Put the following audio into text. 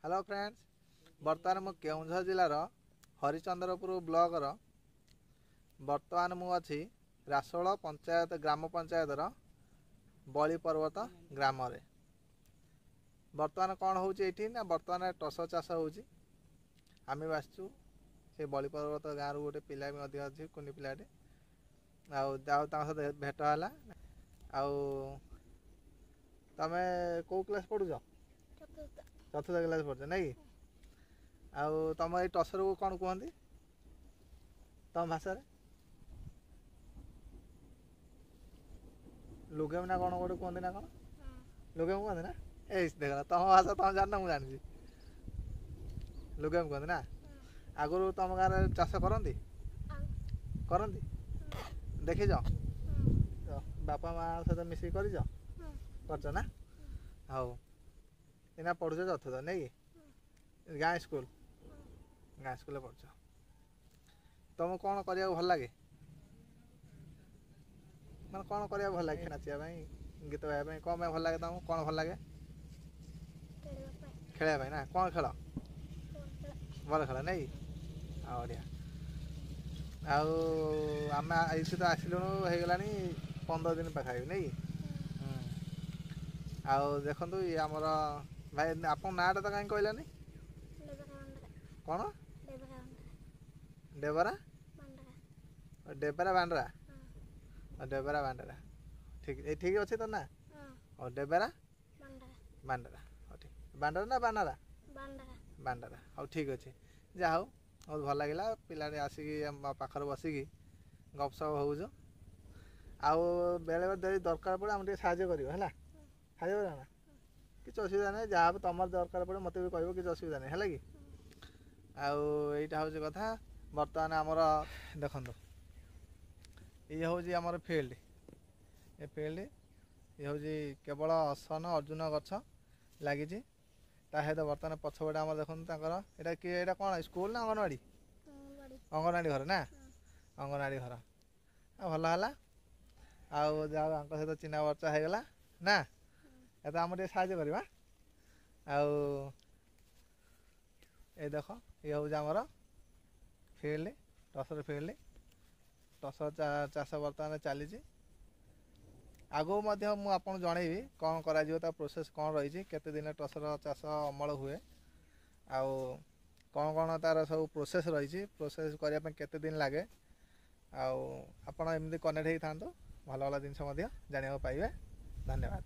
Hello friends, ବର୍ତ୍ତମାନ ମୁଁ କେଉଁଝର ଜିଲ୍ଲାର ହରିଚନ୍ଦ୍ରପୁର ବ୍ଲକର ବର୍ତ୍ତମାନ ମୁଁ ଅଛି ରାସୋଳ ପଞ୍ଚାୟତ ଗ୍ରାମ ପଞ୍ଚାୟତର ବଳି ପର୍ବତ ଗ୍ରାମରେ। ବର୍ତ୍ତମାନ କ'ଣ ହେଉଛି ଏଇଠି ନା ବର୍ତ୍ତମାନ ଟସର ଚାଷ ହେଉଛି। ଆମେ ବି ଆସିଛୁ ସେ ବଳି ପର୍ବତ ଗାଁରୁ, ଗୋଟେ ପିଲା ବି ମଧ୍ୟ ଅଛି, କୁନି ପିଲାଟେ। ଆଉ ଆଉ ତାଙ୍କ ସହିତ ଭେଟ ହେଲା। ଆଉ ତମେ କେଉଁ କ୍ଲାସ୍ ପଢ଼ୁଛ? ଚତୁର୍ଥ କ୍ଲାସ୍ ପଢ଼ୁଛ ନାଇଁ କି? ଆଉ ତମ ଏଇ ଟସରକୁ କ'ଣ କୁହନ୍ତି ତମ ଭାଷାରେ? ଲୁଗେମ ନା କ'ଣ ଗୋଟେ କୁହନ୍ତି ନା କ'ଣ? ଲୁଗେମ କୁହନ୍ତି ନା? ଏଇ ଦେଖ, ତମ ଭାଷା ତମେ ଜାଣିନ, ମୁଁ ଜାଣିଛି। ଲୁଗେମ କୁହନ୍ତି ନା? ଆଗରୁ ତମ ଗାଁରେ ଚାଷ କରନ୍ତି? କରନ୍ତି, ଦେଖିଛ? ବାପା ମା ସହିତ ମିଶିକି କରିଛ? କରିଛ ନା? ହଉ, ଏଇନା ପଢ଼ୁଛ ଚତୁର୍ଥ ନାଇଁ କି? ଗାଁ ସ୍କୁଲ, ଗାଁ ସ୍କୁଲରେ ପଢ଼ୁଛ। ତମକୁ କ'ଣ କରିବାକୁ ଭଲ ଲାଗେ? ମାନେ କ'ଣ କରିବାକୁ ଭଲ ଲାଗେ? ନାଚିବା ପାଇଁ, ଗୀତ ଗାଇବା ପାଇଁ, କ'ଣ ପାଇଁ ଭଲ ଲାଗେ ତମକୁ? କ'ଣ ଭଲ ଲାଗେ? ଖେଳିବା ପାଇଁ ନା? କ'ଣ ଖେଳ? ଭଲ ଖେଳ ନାଇଁ? ଆଉ ବଢ଼ିଆ। ଆଉ ଆମେ ଏଇଠି ତ ଆସିଲୁଣୁ ହେଇଗଲାଣି 15 ଦିନ ପାଖାପାଖି ନାଇଁ କି? ଆଉ ଦେଖନ୍ତୁ, ଇଏ ଆମର ଭାଇ। ଆପଣଙ୍କ ନାଁଟା ତ କାହିଁ କହିଲାନି? କ'ଣ? ଡେବରା? ଡେବରା ବାଣ୍ଡରା। ଡେବରା ବାଣ୍ଡରା, ଠିକ୍ ଏଇ ଠିକ୍ ଅଛି ତ ନା? ହଉ, ଡେବରା ବାଣ୍ଡରା। ହଉ ଠିକ୍। ବାଣ୍ଡରା ନା ବାନାରା? ବାଣ୍ଡରା। ହଉ ଠିକ୍ ଅଛି। ଯାହା ହଉ, ବହୁତ ଭଲ ଲାଗିଲା। ପିଲାଟି ଆସିକି ଆମ ପାଖରେ ବସିକି ଗପସପ ହେଉଛୁ। ଆଉ ବେଳେବେଳେ ଯଦି ଦରକାର ପଡ଼େ ଆମେ ଟିକେ ସାହାଯ୍ୟ କରିବ, ହେଲା? ସାହାଯ୍ୟ କରିବ ନା? କିଛି ଅସୁବିଧା ନାହିଁ। ଯାହା ତୁମର ଦରକାର ପଡ଼େ ମୋତେ ବି କହିବ, କିଛି ଅସୁବିଧା ନାହିଁ, ହେଲା କି? ଆଉ ଏଇଟା ହେଉଛି କଥା। ବର୍ତ୍ତମାନ ଆମର ଦେଖନ୍ତୁ, ଇଏ ହେଉଛି ଆମର ଫିଲ୍ଡ। ଏ ଫିଲ୍ଡ ଇଏ ହେଉଛି କେବଳ ଅସନ ଅର୍ଜୁନ ଗଛ ଲାଗିଛି। ତା ସହିତ ବର୍ତ୍ତମାନ ପଛପଟେ ଆମର ଦେଖନ୍ତୁ ତାଙ୍କର ଏଇଟା କି, ଏଇଟା କ'ଣ ସ୍କୁଲ ନା ଅଙ୍ଗନବାଡ଼ି? ଅଙ୍ଗନବାଡ଼ି ଘର ନା? ଅଙ୍ଗନବାଡ଼ି ଘର। ଆଉ ଭଲ ହେଲା, ଆଉ ଯାହା ଆଙ୍କ ସହିତ ଚିହ୍ନା ପରିଚୟ ହେଇଗଲା ନା, ଏ ତ ଆମକୁ ଟିକେ ସାହାଯ୍ୟ କରିବା। ଆଉ ଏ ଦେଖ, ଇଏ ହେଉଛି ଆମର ଫିଲ୍ଡ, ଟସର ଫିଲ୍ଡ। ଟସର ଚାଷ ବର୍ତ୍ତମାନ ଚାଲିଛି। ଆଗକୁ ମଧ୍ୟ ମୁଁ ଆପଣଙ୍କୁ ଜଣେଇବି କ'ଣ କରାଯିବ, ତା ପ୍ରୋସେସ୍ କ'ଣ ରହିଛି, କେତେ ଦିନ ଟସର ଚାଷ ଅମଳ ହୁଏ, ଆଉ କ'ଣ କ'ଣ ତା'ର ସବୁ ପ୍ରୋସେସ୍ ରହିଛି, ପ୍ରୋସେସ୍ କରିବା ପାଇଁ କେତେ ଦିନ ଲାଗେ। ଆଉ ଆପଣ ଏମିତି କନେକ୍ଟ ହେଇଥାନ୍ତୁ, ଭଲ ଭଲ ଜିନିଷ ମଧ୍ୟ ଜାଣିବାକୁ ପାଇବେ। ଧନ୍ୟବାଦ।